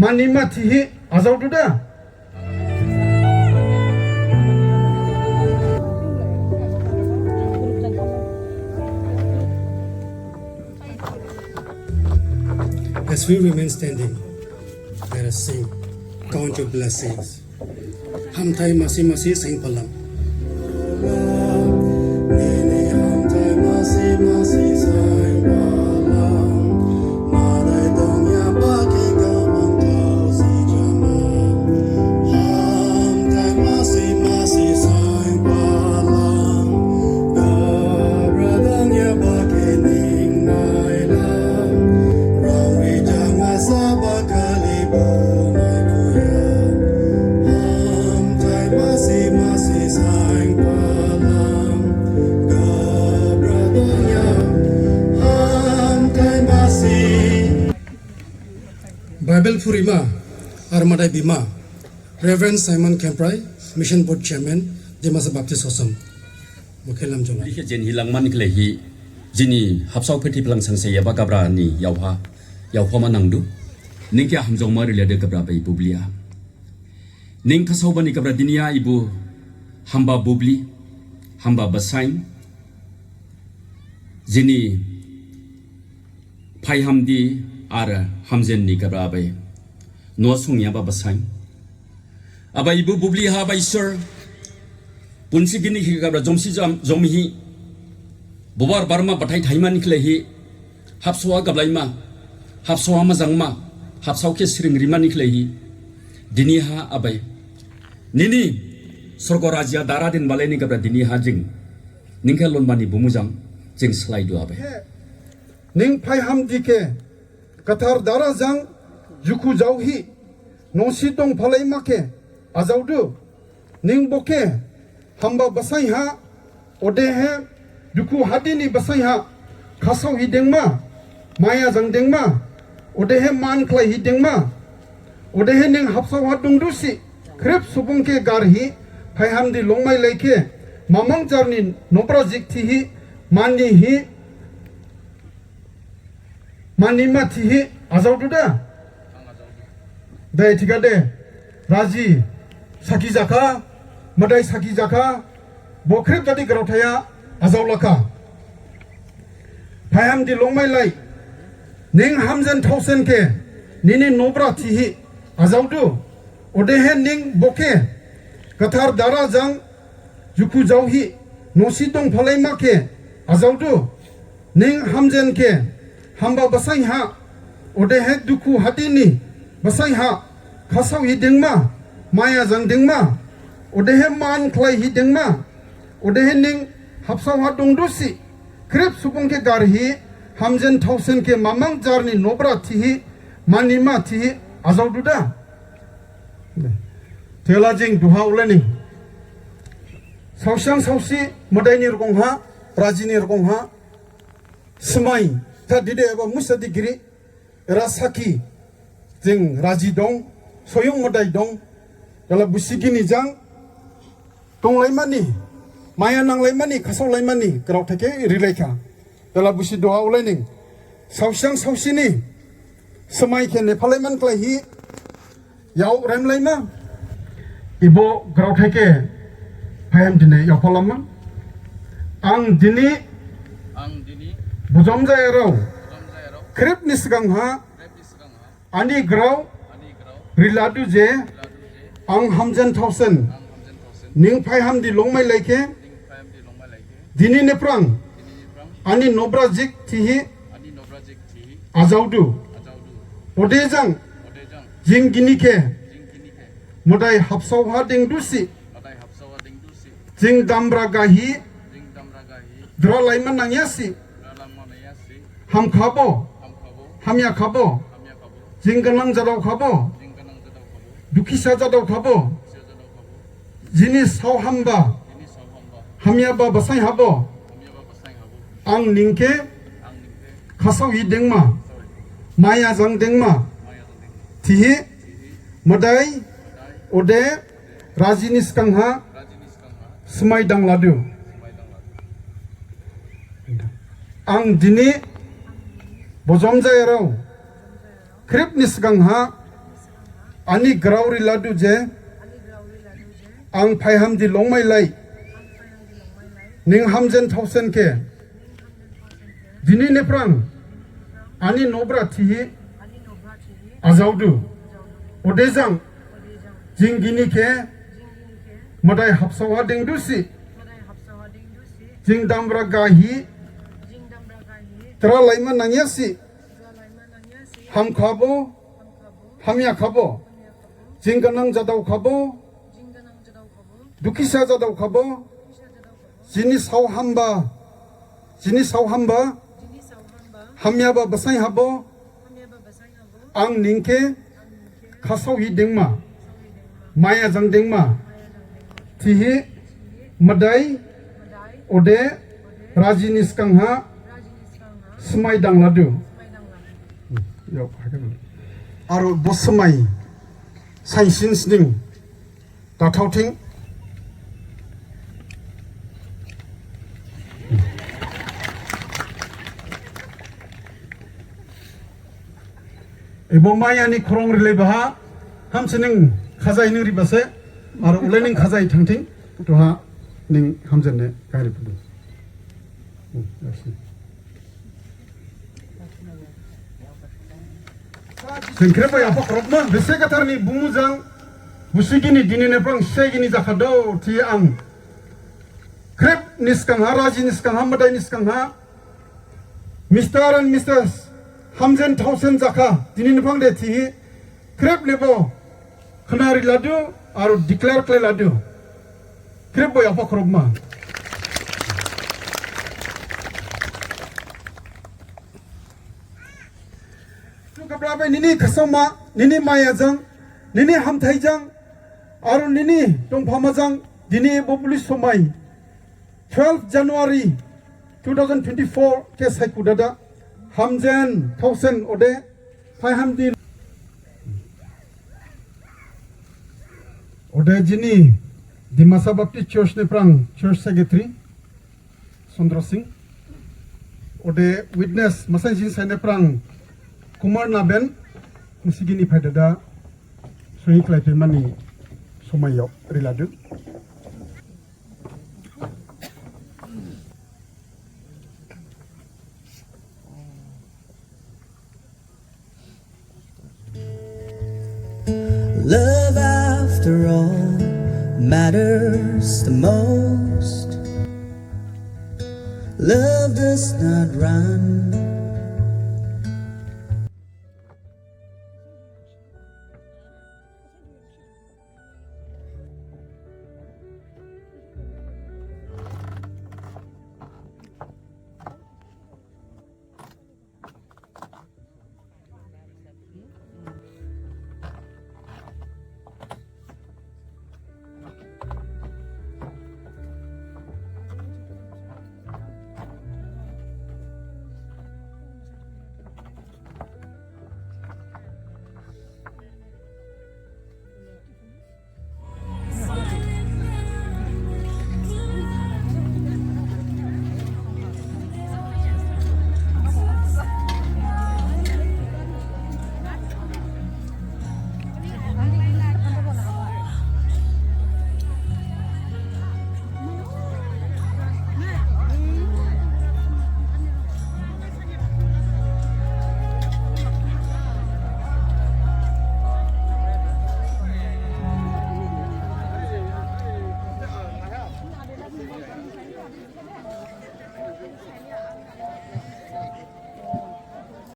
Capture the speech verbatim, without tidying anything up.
Ani ma thihi ajaodu da. As we remain standing, let us sing, Count Your Blessings. Hamthai masi masi saing phalang. Nini hamthai masi masi saing phalang. Madai dong ya baki gabang kau si jama. Hamthai masi masi saing phalang. Gabra dong ya baki ning nai lang. Rang ri jang asa bak Bible phurima, ar Madai bima, Reverend Simon Kemprai, Mission Board Chairman, Dimasa Baptist Hosom. Mukhe lamjona. Dikhe jen hilangmani khlaihi, jini habsao phethi phlang sangse yaba Gabra ni yaoha, yaohama nangdu. Ning khe hamjaoma rilade Gabra bai bublia. Ning khasaobani Gabra diniya ibu hamba bubli, hamba basain, jini phaihamdi ar hamjenni Gabra bai noh songyaba basain. Abai ibu bubli ha bai sir, Bunsi gini hi Gabra jomsi jam, jomhi. Bubar barma bathai thaimani khlaihi. Habsaoha gablaima. Habsaoha majangma. Habsao khe sring rimani khlaihi. Diniha abai. Nini sorgo rajiya dara din balaini Gabra diniha jing. Ning khe lonbani bumujang jing slaidu abai. Ning phaihamdi khe. Gathar dara jang juku jaohi. Nosi dong phalaima khe. Ajaodu. Ning bo khe. Hamba basain ha, odehe dukhu hadini basain ha, khasaohi dengma, maya jang dengma, odehe man khlaihi dengma, odehe ning habsao ha dongdusi, khrip subung khe garhi, phaihamdi longmai lai khe, mamang jarni nobra jik thihi, manihi, Manima thihi ajaodu da. Dai thikhade, raji sakhi jakha, madai sakhi jakha, bo khrip jadi graothaiya ajaolakha. Phaihamdi longmai lai, ning hamjen thaosen khe, nini nobra thihi ajaodu, odehe ning bo khe, gathar dara jang, juku jaohi, nosi dong phalaima khe, ajaodu, Ning hamjen khe, hamba basain ha, odehe dukhu hadini basain ha, khasaohi dengma, maya jang dengma, odehe man khlaihi dengma, odehe ning habsao ha dongdusi, khrip subung khe garhi, hamjen thaosen khe mamang jarni nobra thihi, manima thihi, ajaodu da. Thela jing duha uleni. Saosiang saosi, madaini rgong ha, rajini rgong ha, Smai, tha dide eba musa di giri, era sakhi, jing raji dong, soyung madai dong, ela busi gini jang, tonglaimani, maya nanglaimani, khasaolaimani, graothai khe rilaikha. Ela busi duha ulaining, saosiang saosini, smai khe nephalaiman khlaihi, Yao remlaima, ibo graothai khe phaihamdine yaophalama. Ang dini, ang dini, bojom jayarao, bojom jayarao, khrip ni sgang ha, khrip ni sgang ha, ani grao, ani grao, riladu je, riladu je, ang hamjen thaosen, ang hamjen thaosen, ning phaihamdi longmai laikhe, ning phaihamdi longmai laikhe, dini niphrang, dini niphrang, ani nobra jik thihi, ani nobra jik thihi, ajaodu. Ajaodu. Odejang. Odejang. Jing gini khe. Jing gini khe. Madai habsao ha dengdusi. Madai habsao ha dengdusi. Jing damra gahi. Jing damra gahi. Dra laima nangyasi. Dra laima nangyasi. Hamkhabo. Hamkhabo. Hamyakhabo. Hamyakhabo. Jing gnang jadaokhabo. Jing gnang jadaokhabo. Dukhisa jadaokhabo. Dukhisa jadaokhabo. Jini sao hamba, hamyaba basain habo, ang ning khe khasaohi dengma, maya jang dengma, thihi, madai, ode, rajini sgang ha, smai dangladu. Ang dini, bojom jayarao, khrip ni sgang ha, Ani grao riladu je, ang Phaihamdi Longmailai, ning Hamjen Thaosen khe, dini niphrang, ani nobra thihi, ajaodu. Odejang, jing gini khe, Madai habsao ha dengdusi, jing damra gahi, tra laima nangyasi, hamkhabo, hamyakhabo, jing gnang jadaokhabo, dukhisa jadaokhabo, jini sao hamba, jini sao hamba, hamyaba basain habo, ang ning khe khasaohi dengma, maya jang dengma, thihi Madai ode rajini sgangha smai dangladu. Aro bo smai sainsin sning da thaothing. Ebo mayani khorong rilaibaha, hamsining khajai ning ribase, aro ulaining khajai thangthing, duha ning Hamjen ne kari pudu. Jing khrip bai apha khrobma, Bese Gatharni bumu jang, busigini dini niphrang segini jakhado, thi ang. Khrip ni sgangha, raji ni sgangha, Madai ni sgangha, Mister and Missus Hamjen Thaosen jakha, dini niphrang de thihi, khrip nebo, khna riladu, aro declare khlailadu. Khrip bai apha khrobma. Thu Gabra bai nini khasaoma, nini maya jang, nini hamthai jang, aro nini dongphama jang, dini bo buli somai, twelve January two thousand twenty-four khe saikhudada, Hamjen Thaosen ode, Phaihamdi. Ode jini Dimasa Baptist Church niphrang Church Secretary Chandra Singh. Ode witness masainjik sai niphrang Kumar Naben, nisi gini phaidada soi khlaiphimani somai yao riladu. Love after all matters the most. Love does not run